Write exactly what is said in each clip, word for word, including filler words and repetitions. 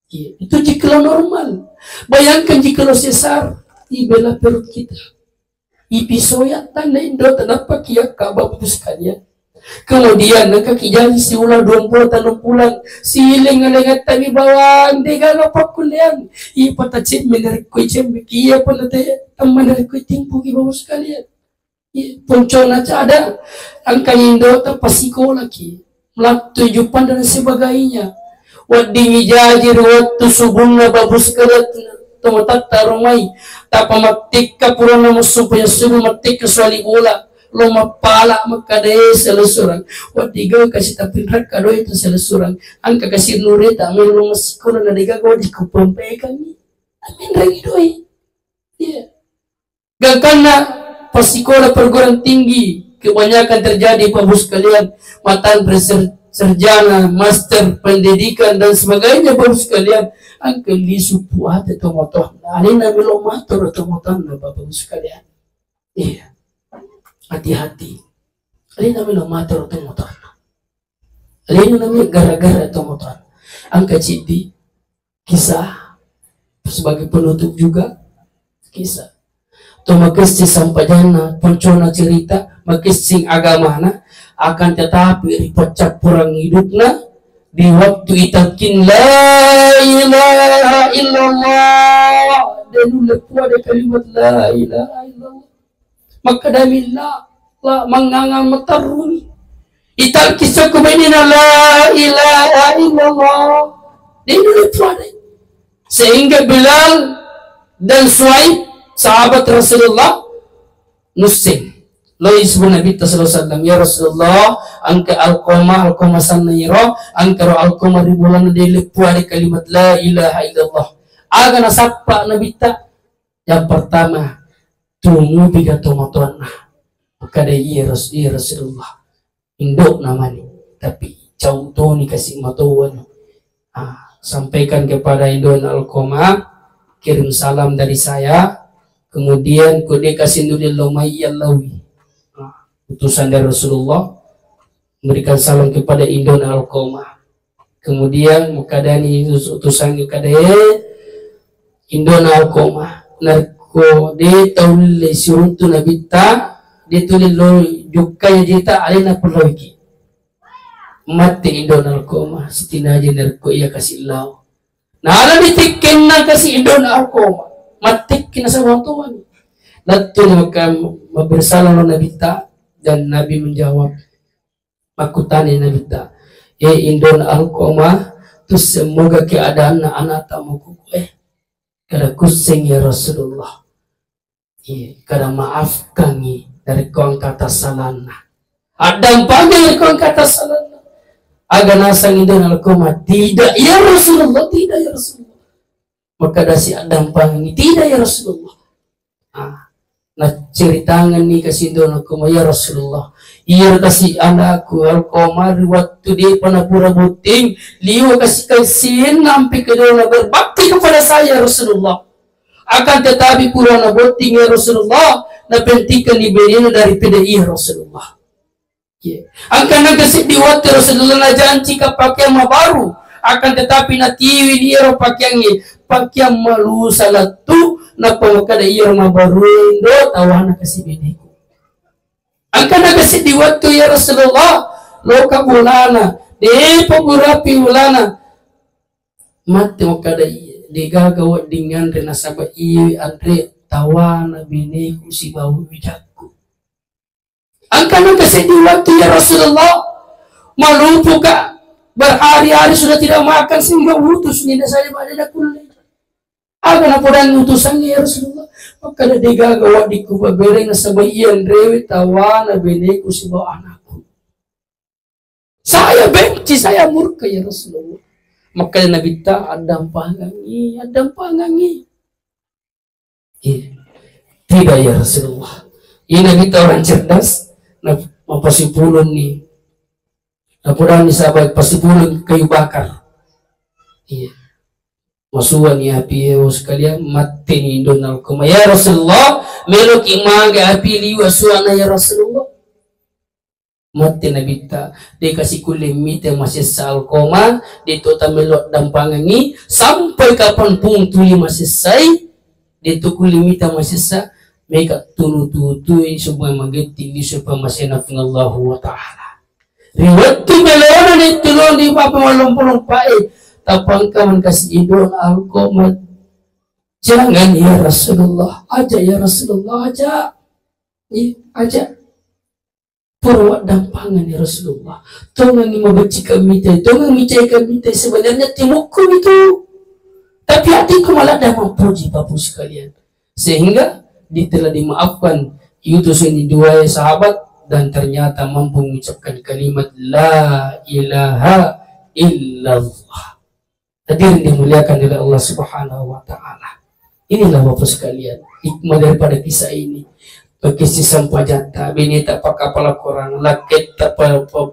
Iya, itu jikalau normal. Bayangkan jikalau sesar, ibela perut kita. Ipisoya tanda indo, tenapa kia kaba, Bapak Ibu sekalian. Kemudian engka ki jaji siula dua puluh tanu pulang, siling ngalengetta mi bawang, de gaga pakkulleang. Iya pata cemme narekko cemme, iya pata te temma narekko timpu ki, Bapak Ibu sekalian. Iya, poncona cada, engka indo ta pasikola ki, melattu jupang dan sebagainya. Weddingngi jaji ri wettu subunna, Bapak Ibu sekalian, tomatoatta romai, tappa mattekka purana massumpajang subuh, mattekka suali bola, lo mappala makkada, eh, selesurang. Wedding gaga kasi tapinrakka doi tu selesurang. Engka kasi nureta melo massikola na de gaga wedding kupampekangngi. Aminrangi doi. Iya. Gangkanna passikola perguruan tinggi kebanyakan terjadi, Bapak Ibu sekalian, matanre ser-, sarjana, master pendidikan dan sebagainya, Bapak Ibu sekalian, engka lisu puate tomatoanna, alena melo mator tomatoanna, Bapak Ibu sekalian. Iya. Hati-hati. Alena melo mator tomatoanna. Alena melo gara-gara tomatoanna. Engka ciddi kisah sebagai penutup juga, kisah. To makessing sampajanna, poncona cerita, makessing agamana, akan tetapi ri paccappureng hidupna, di waktu italkin la ilaha illallah, de nulle puade kalimat la ilaha illallah. Makkadami la, la, mangngangang materruni. Italki sokko benina la ilaha illallah. De nulle puade. Sehingga Bilal dan Suhaib, sahabat Rasulullah, nusseng. Loi sebelum Nabi sallallahu alaihi wasallam, "Ya Rasulullah, engka Alqamah, Alqamah sanna iro, engka ro Alqamah ri bolana de nulle puade kalimat la ilaha illallah." Aga nasappa Nabitta? Yang pertama, tumupi ga tomatoanna. Makkada, "Iya Ras-, iya Rasulullah. Indo namani, tapi cau toni kasi matoan." Ah, sampaikan kepada Indona Alqamah, kirim salam dari saya. Kemudian kode kasi nuli lomai iya lawi. Ah, utusan dari Rasulullah memberikan salam kepada Indona Alqamah. Kemudian makkadani utusangnge kada, "Eh, Indona Alqamah, narekko de taulle siruntu Nabitta, de tulle lo jokkai jeta alena pellawiki." Matti Indona Alqamah, sitinaja narekko iya kasi lao. Nala ditikkenna kasi Indona Alqamah, mattikki nasaba tuani. Lettu maka mabbere salam lo Nabitta, dan Nabi menjawab, Makkutani Nabitta, "Eh, Indona Alqamah, tusseng moga keadaanna anakta mokoko, eh?" Kada, "Kusseng, ya Rasulullah." Iya, kada, "Maafkangi dari ko engka tassalanna." Addampangi dari ko engka tassalanna. Aga naseng Indona Alqamah, "Tidak, ya Rasulullah, tidak, ya Rasulullah." Makkadasi addampangi, "Tidak, ya Rasulullah." Ah, nacceritangenni kasi Indona Alqamah, "Ya Rasulullah, iyaro kasi anakku Alqamah ri wettu depa napura botting, liwa kasi kasinna ampe kedona berbakti kepada saya, ya Rasulullah. Akan tetapi pura nabotting, ya Rasulullah, napentikenni benena daripada iya, Rasulullah." Iya. Engka naga seddi wettu Rasulullah najanci ka pakeang mabaru, akan tetapi natiwi iyaro pakeangnge, pakeang malusa lettu, nappa makkada iyaro mabaru, "Indo, tawana kasi beneku." Engka naga seddi wettu, ya Rasulullah, loka bolana, depa burapi bolana. Matti makkada, "Iya, degaga wedding anre nasaba iye anre tawana beneku sibawa wijakku." Engka nengka seddi wettu, ya Rasulullah, malupuka, berhari-hari sudah tidak makan sehingga utus ni saya pada kulle. Aga napodangi utusangnge, ya Rasulullah? Makkada, "Degaga wedding kupabereng nasaba iya anrewe tawana beneku sibawa anakku. Saya benci, saya murka, ya Rasulullah." Makkada Nabitta, "Addampangangi, addampangangi." Iya. "Tidak, ya Rasulullah." Ini kita orang cerdas, nah, mappasipulunni. Nah, pudani sahabat pasipulun kayu bakar. Iya. Masuani api, ya sekalian, mati ni Indona Alqamah. "Ya Rasulullah, meloki maga api liwa suana, ya Rasulullah." Matti Nabitta, de' kasi kulle mita masessa Alkoma, de' to tamelo dampangengi, sampai kapanpung tuli masessai, de' to kulle mita masessa, mega tunu tutui supaya magetti lisu pamasena Puang Allahu wa Ta'ala. Ri wettu melona de' tulung di papa malompo-lompoe, tapangka man kasi indo Alkoma. Jangan ya Rasulullah, aja ya Rasulullah, aja. Iya, aja. Pura waddampangan ya Rasulullah. Tongengi mabecci kami te, tongengi cai kami te, sebenarnya timukku itu. Tapi hatiku malah dah memuji Bapak sekalian. Sehingga di-, telah dimaafkan itu seni dua sahabat dan ternyata mampu mengucapkan kalimat la ilaha illallah. Hadirin dimuliakan oleh Allah Subhanahu wa Ta'ala. Inilah Bapak sekalian, hikmah daripada kisah ini. Pakkisi sempajatta, bineta pakkapala Korang, lakketta pa-, pa-,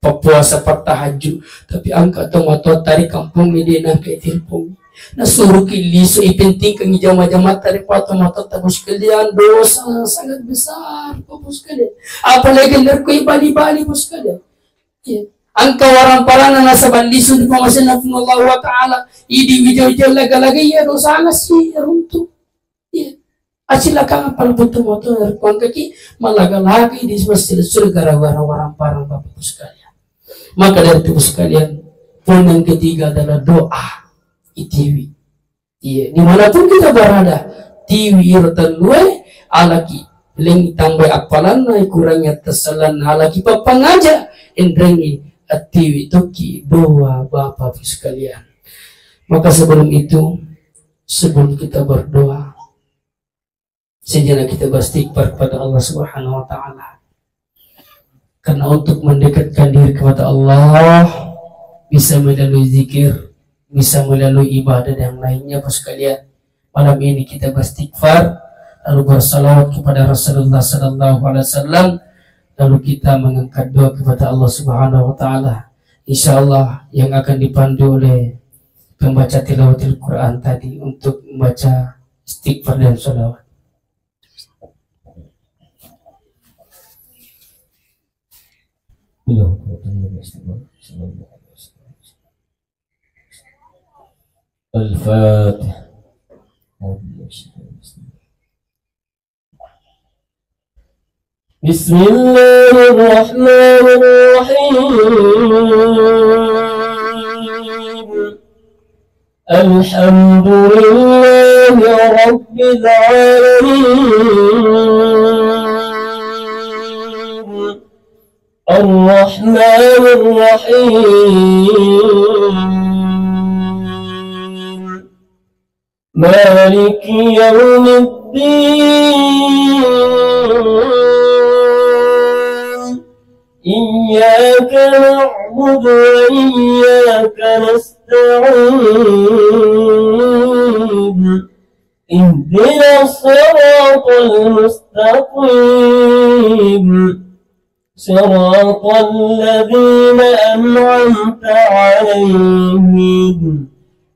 pappuasa pattahajju, tapi angka to matoatta ri kampong ini nangka tirpong. Nasuruki lisu ipentingkan jama-jamatta ri pato matoatta, Bapak sekalian, dosa sangat besar, Bapak sekalian. Apalagi nerko ibali-bali, Bapak sekalian. Iya. Engka waramparanna nasaba lisu di pamasenna Puang Allahu wa Ta'ala. Idi wijo-wijo laga-laga iya dosana si runtu. Iya. Acilakang pala butu moto kuangkaki malaga-laga idi sudah sudah gara-gara waramparang Bapak Ibu sekalian. Maka dari itu sekalian, poin yang ketiga adalah doa. Itiwi. Iya, dimanapun kita berada, tiwi iro tellue, alaki lengi tambai appalanna, ikurangi attasalanna, alaki pappangaja, enrengi attiwi tokki doa Bapak Ibu sekalian. Maka sebelum itu, sebelum kita berdoa, sejenak kita beristighfar kepada Allah Subhanahu wa Ta'ala. Karena untuk mendekatkan diri kepada Allah, bisa melalui zikir, bisa melalui ibadah dan lainnya, Bapak sekalian. Malam ini kita beristighfar, lalu bersalawat kepada Rasulullah sallallahu alaihi wasallam, lalu kita mengangkat doa kepada Allah Subhanahu wa Ta'ala. Insya Allah yang akan dipandu oleh pembaca tilawatil Quran tadi untuk membaca istighfar dan salawat. الفاتحة. بسم الله الرحمن الرحيم. الحمد لله رب العالمين. الرحمن الرحيم. مالك يوم الدين. إياك نعبد وإياك نستعين. اهدنا الصراط المستقيم. صراط الذين أنعمت عليهم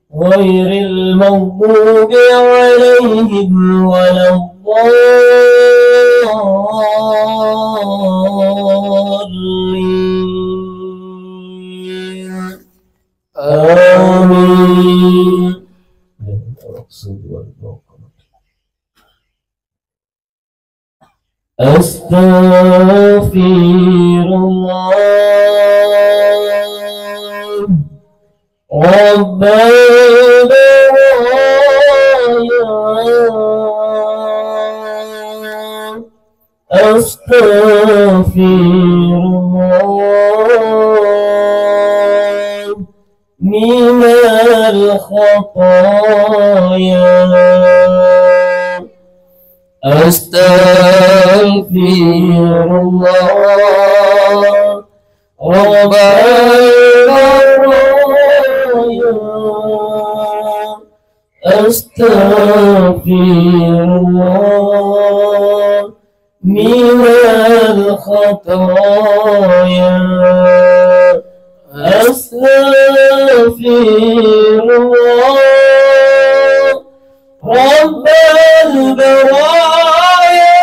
غير المغضوب عليهم ولا الضالين. آمين. أستغفر الله رب البرايا. أستغفر الله من الخطايا. أستغفر الله رب البرايا. أستغفر الله من الخطايا. أستغفر الله رب البرايا.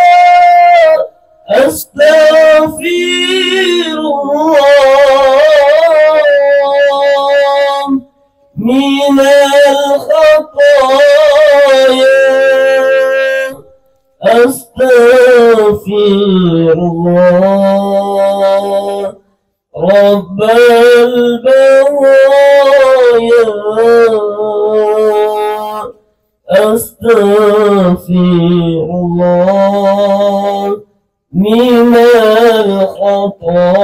أستغفر خطايا. أستغفر الله رب البرايا. أستغفر الله من الخطايا.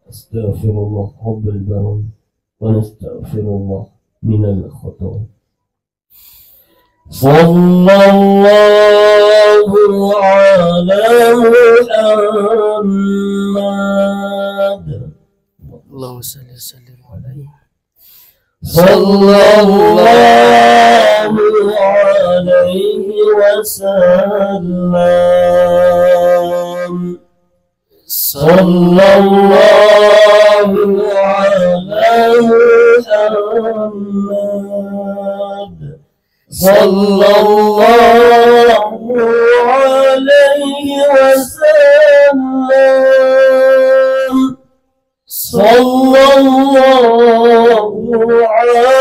أستغفر الله رب البرايا. ونستغفر الله من الخطايا. صلى الله على محمد. اللهم صل وسلم عليه. صلى الله عليه وسلم. صلى الله على محمد. صلى الله عليه وسلم. صلى الله على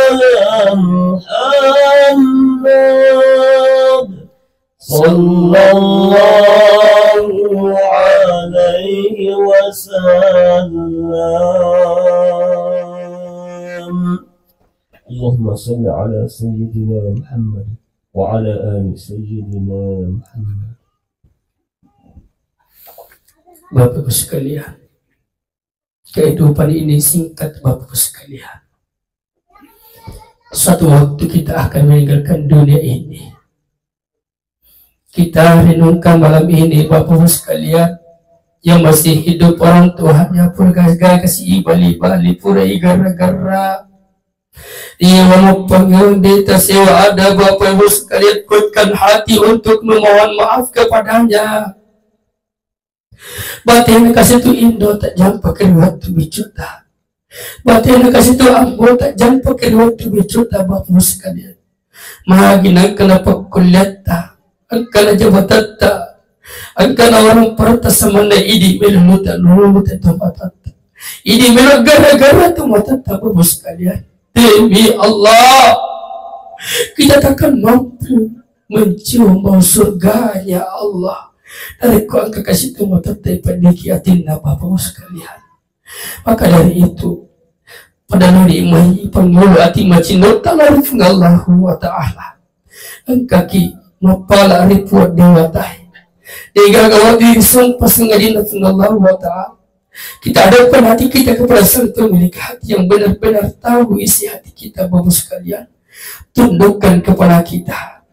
محمد. صلى الله عليه وسلم. اللهم صل على سيدنا محمد وعلى آل سيدنا محمد. Bapak Ibu sekalian, kehidupan ini singkat, Bapak Ibu sekalian. Suatu waktu kita akan meninggalkan dunia ini. Kita renungkan malam ini, Bapak Ibu sekalian, yang masih hidup orang tuanya, pura gaga kasi ibali-bali, pura igara-gara. Iya, walaupun dia tersewa ada, Bapak Ibu sekalian, kuatkan hati untuk memohon maaf kepadanya. Batena kasitu indo tajampa keri wettu biccuta. Batena kasitu ambo tajampa keri wettu biccuta, Bapak Ibu sekalian. Magi nangkana pakkulliatta, engkana jabatatta, engkana warung parta samanna idi melo luta luluta to matatta. Idi melo gara-gara to matatta, Bapak Ibu sekalian. Demi Allah, kita takkan mampu mencium bau surganya Allah. Dari ku angka kasitu matatta ipeddiki atinna, Bapak Ibu sekalian. Maka dari itu, pada nuri mai pangulu ati macinta lari Puang Allahu wa Ta'ala. Engkaki mappala ri Puang Dewata. Degaga wadi sumpa sangadinna Puang Allahu wa Ta'ala. Kita hadapkan hati kita kepada Sang Pemilik hati yang benar-benar tahu isi hati kita, Bapak sekalian. Tundukkan kepala kita.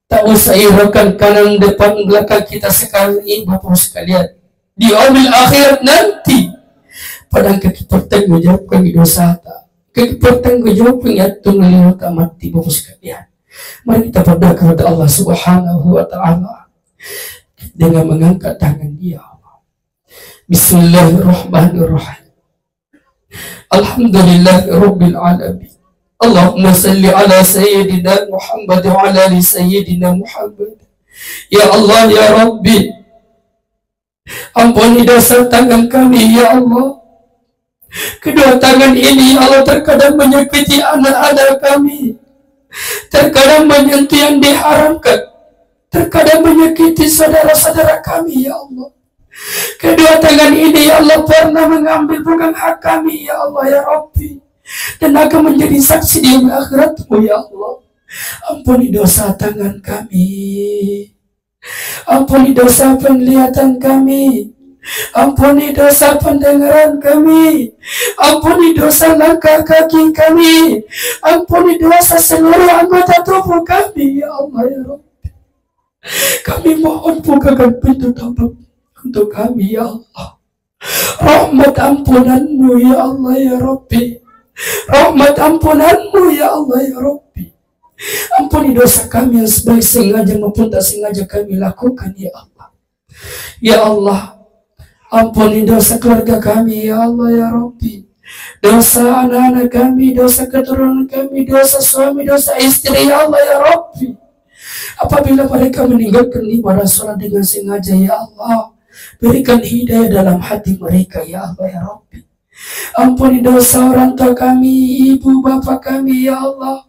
Tak usah hiraukan kanan depan belakang kita sekarang ini, Bapak sekalian. Di yaumil akhir nanti, pada engkaki pertanggungjawabkan dosata. Engkaki pertanggungjawabkan attu meliwata mati, Bapak sekalian. Mari kita berdoa kepada Allah Subhanahu wa Ta'ala dengan mengangkat tangan, ya Allah. Bismillahirrahmanirrahim. Alhamdulillahirabbil alamin. Allahumma salli ala sayyidina Muhammad wa ala ali sayyidina Muhammad. Ya Allah, ya Rabbi, ampuni dosa tangan kami, ya Allah. Kedua tangan ini, ya Allah, terkadang menyakiti anak-anak kami. Terkadang menyentuh yang diharamkan. Terkadang menyakiti saudara-saudara kami, ya Allah. Kedua tangan ini, ya Allah, pernah mengambil bukan hak kami, ya Allah, ya Rabbi. Dan akan menjadi saksi di akhiratmu, ya Allah. Ampuni dosa tangan kami. Ampuni dosa penglihatan kami. Ampuni dosa pendengaran kami. Ampuni dosa langkah kaki kami. Ampuni dosa seluruh anggota tubuh kami, ya Allah, ya Rabbi. Kami mohon bukakan pintu taubat untuk kami, ya Allah. Rahmat ampunanmu, ya Allah, ya Rabbi. Rahmat ampunanmu, ya Allah, ya Rabbi. Ampuni dosa kami yang baik sengaja maupun tak sengaja kami lakukan, ya Allah. Ya Allah, ampuni dosa keluarga kami, ya Allah, ya Rabbi. Dosa anak-anak kami, dosa keturunan kami, dosa suami, dosa istri, ya Allah, ya Rabbi. Apabila mereka meninggalkan ibadah salat dengan sengaja, ya Allah, berikan hidayah dalam hati mereka, ya Allah, ya Rabbi. Ampuni dosa orang tua kami, ibu bapak kami, ya Allah.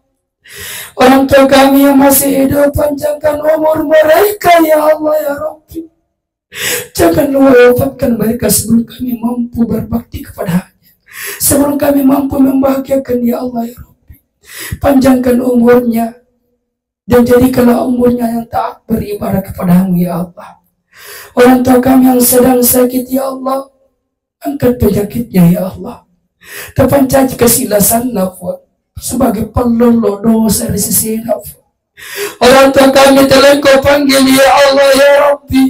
Orang tua kami yang masih hidup, panjangkan umur mereka, ya Allah, ya Rabbi. Jangan lupa wafatkan mereka sebelum kami mampu berbakti kepada-Nya, sebelum kami mampu membahagiakan, ya Allah, ya Rabbi. Panjangkan umurnya dan jadikanlah umurnya yang taat beribadah kepada-Mu, ya Allah. Orang tua kami yang sedang sakit, ya Allah, angkat penyakitnya, ya Allah. Tapancaji kasilasanna, Puang, sebagai pellolo dosa ri sesena, Puang. Orang tua kami telah Engkau panggil, ya Allah, ya Rabbi.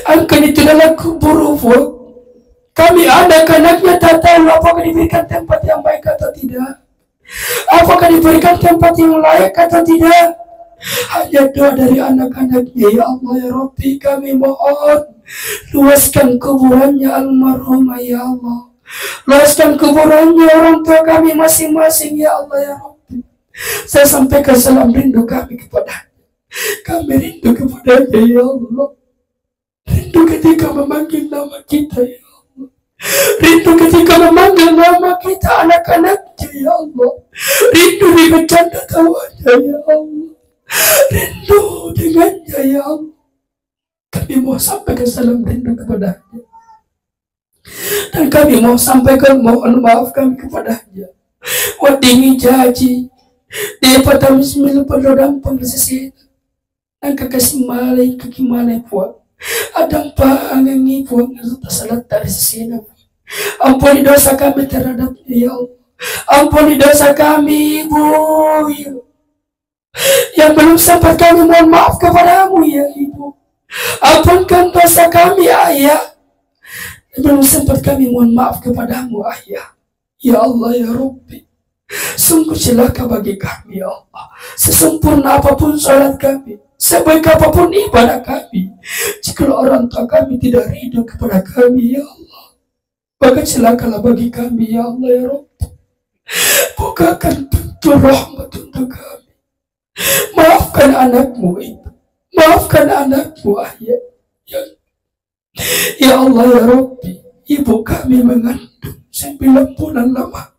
Angkani tu dalam kubur, Puang. Kami anak-anaknya tak tahu apakah diberikan tempat yang baik atau tidak. Apakah diberikan tempat yang layak atau tidak? Hanya doa dari anak-anaknya, ya Allah, ya Rabbi, kami mohon, luaskan kuburannya almarhumah, ya Allah. Luaskan kuburannya orang tua kami masing-masing, ya Allah, ya Rabbi. Saya sampaikan salam rindu kami kepada, kami rindu kepada-Nya, ya Allah. Rindu ketika memanggil nama kita, ya Allah. Rindu ketika memanggil nama kita, anak-anaknya, ya Allah. Rindu dengan canda tawanya, ya Allah. Rindu dengannya, ya Allah. Kami mau sampaikan salam rindu kepada-Nya. Dan kami mau sampaikan mohon maaf kami kepada-Nya. Weddingngi jaji, de'pa tamismil perlu dampeng sesena. Engka kasi malai, kaki malai, Puang. Adampangengngi, Puang, tasalatta ri sesena, Puang. Ampuni dosa kami terhadapnya, ya Allah. Ampuni dosa kami, Ibu, ya, yang belum sempat kami mohon maaf kepada-Mu, ya Ibu. Ampunkan dosa kami, Ayah, yang belum sempat kami mohon maaf kepada-Mu, Ayah. Ya Allah, ya Rabbi, sungguh celaka bagi kami, ya Allah. Sesempurna apapun salat kami, sebaik apapun ibadah kami, jika orang tua kami tidak ridho kepada kami, ya Allah, maka celakalah bagi kami, ya Allah, ya Rabbi. Bukakan pintu rahmat untuk kami. Maafkan anakmu itu. Maafkan anakmu, Ayah. Ya, ya Allah, ya Rabbi, ibu kami mengandung sembilan bulan lama.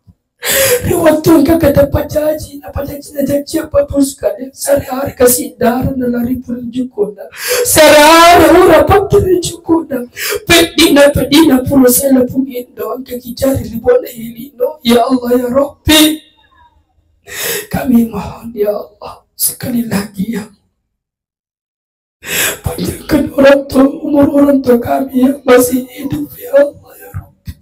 Ri wettu engka kata pajaji, napajaji, najaji apa pun sekali. Sehari-hari kasi darah nalari pun jukuna. Sehari-hari ura pakai jukuna. Pedina, pedina pulo sela pun indo, engka kijari libona ilino. Ya Allah, ya Rabbi. Kami mohon, ya Allah, sekali lagi, ya, panjangkan orang tua, umur orang tua kami yang masih hidup, ya Allah, ya Rabbi.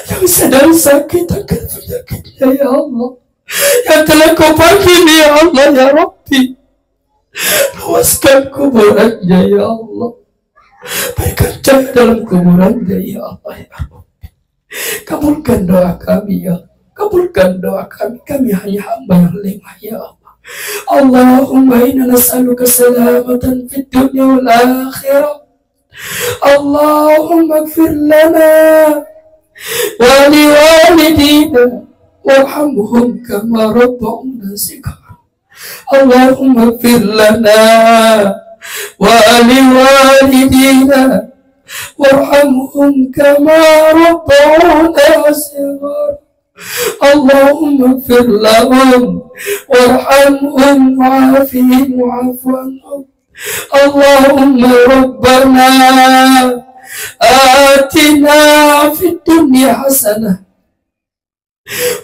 Yang sedang sakit akan penyakitnya, ya Allah. Yang telah Kau panggil, ya Allah, ya Rabbi. Luaskan kuburannya, ya Allah. Berikan cahaya dalam kuburannya, ya Allah, ya Rabbi. Kabulkan doa kami, ya. Kabulkan doa kami. Kami hanya hamba yang lemah, ya Allah. Allahumma inna nas'aluka salamatan fid dunya wal akhirah. Allahumma ighfir lana wa liwalidina warhamhum kama rabbawna shighara. Allahumma ighfir lana wa liwalidina warhamhum kama rabbawna shighara. Allahumma ighfir lahum warhamhum wa'afihim wa'fu anhum. Allahumma rabbana atina fid dunya hasanah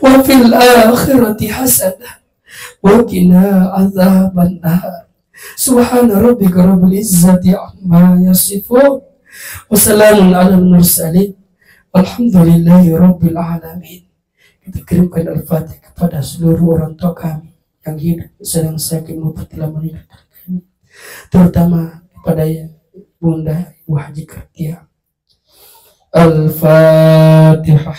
wa fil akhirati hasanah wa qina adzabannar. Subhana rabbika rabbil izzati amma yasifun. Wa salamun alal mursalin. Walhamdulillahi rabbil alamin. Kita kirimkan Al-Fatihah kepada seluruh orang tua kami yang hidup, sedang sakit, maupun telah meninggalkan kami. Terutama kepada Bunda Ibu Haji Kartia. Al-Fatihah.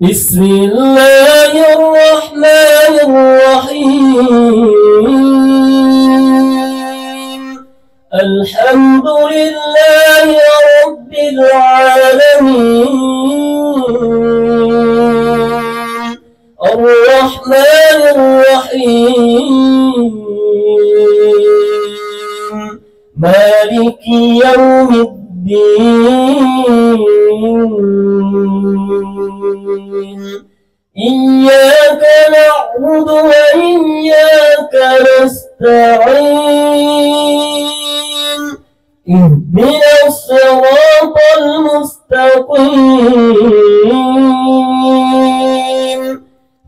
Bismillahirrahmanirrahim. Alhamdulillahi rabbil alamin. Arrahmanirrahim. Maliki yaumiddin. إياك نعبد وإياك نستعين. اهدنا الصراط المستقيم.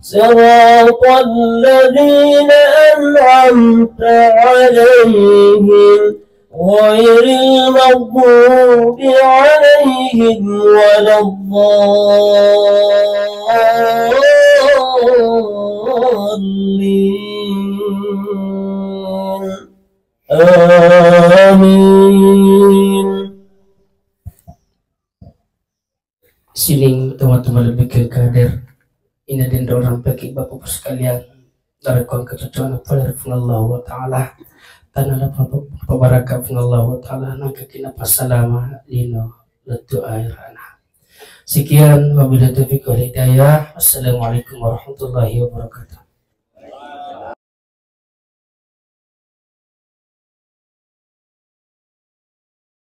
صراط الذين أنعمت عليهم غير المغضوب عليهم ولا الضالين. آمين. Sining tomatoa malebbikkeng kader, ina denro rampeki Bapak Ibu sekalian, narekko engka cocokna pole ri Puang Allahu wa Ta'ala, tanna napapa-, pabarakka Puang Allahu wa Ta'ala, nangkaki napassalama lino lettu aherana. Sekian, wabillahi taufiq wal hidayah. Assalamualaikum warahmatullahi wabarakatuh.